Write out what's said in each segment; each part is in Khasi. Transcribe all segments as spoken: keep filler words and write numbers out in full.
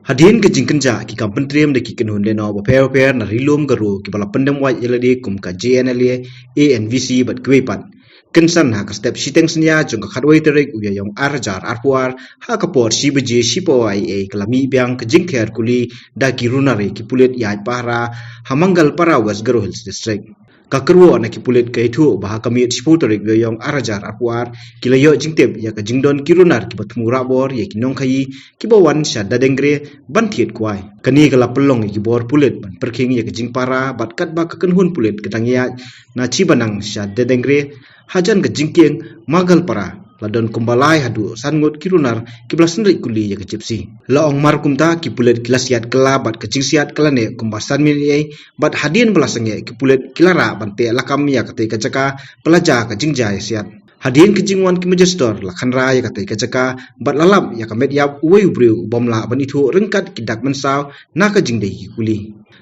Hadien ka jingkynjah ki kam pyntriem da ki kynhun lehnoh bapher bapher na Ri-lum Garo kiba la pyndem wait ïa lade kum ka J N L A, A N V C bad kiwei pat. Kynsan ha ka step shiteng synñia jong ka khatwei tarik u Ïaïong ar hajar arphew ar, ha ka por shi baje shiphew ar ka la mih biang ka jingthiar kuli da ki runar ïa ki pulit ïaid pahara ha Mangalpara, West Garo Hills District. Ka kyrwoh na ki pulit ka ïathuh ba ha ka miet shiphew tarik Ïaïong ar hajar arphew ar ki la ïoh jingtip ïa ka jingdon ki runar kiba thmu rah bor ïa ki nongkhaïi kiba wan sha Dadengre ban thied kwai. Kane ka la pynlong ïa ki bor pulit ban pyrkhing ïa ka jingpara bad katba ka kynhun pulit ka dang ïaid na Chibanang sha Dadengre, hajan ka jingkieng Mangalpara la don kumba lai haduh san ngut ki runar kiba la synreit kuli ïa ka Gypsy. La ong mar kumta, ki pulit ki la siat kylla bad ka jingsiat ka la neh kumba san minit ei, bad hadien ba la sangeh, ki pulit ki la rah ban teh lakam ïa katei ka jaka ba la jia ka jingjia ïasiat. Hadien ka jingwan ki magistrate la khanra ïa katei ka jaka bad la lap ïa ka met ïap uwei u briew u bym lah ban ithuh ryngkat ki dak mynsaw na ka jingdei ki kuli.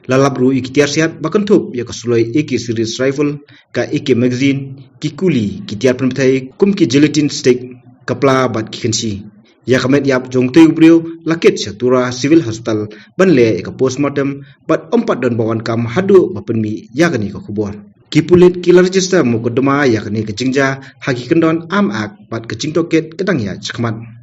La lap ruh ïa ki tiar siat ba kynthup ïa ka suloi A K series rifle, ka A K magazine, ki kuli, ki tiar pynbthei kum ki gelatin stick, ka pla bad ki kynshi. Ïa ka met ïap jong utei u briew la kit sha Tura Civil Hospital ban leh ïa ka postmortem bad ym pat don ba wan kam haduh ba pynmih ïa kane ka khubor. Ki pulit ki la register mukotduma ïa kane ka jingjia ha ki kyndon Arms Act bad ka jingtohkit ka dang ïaid shakhmat.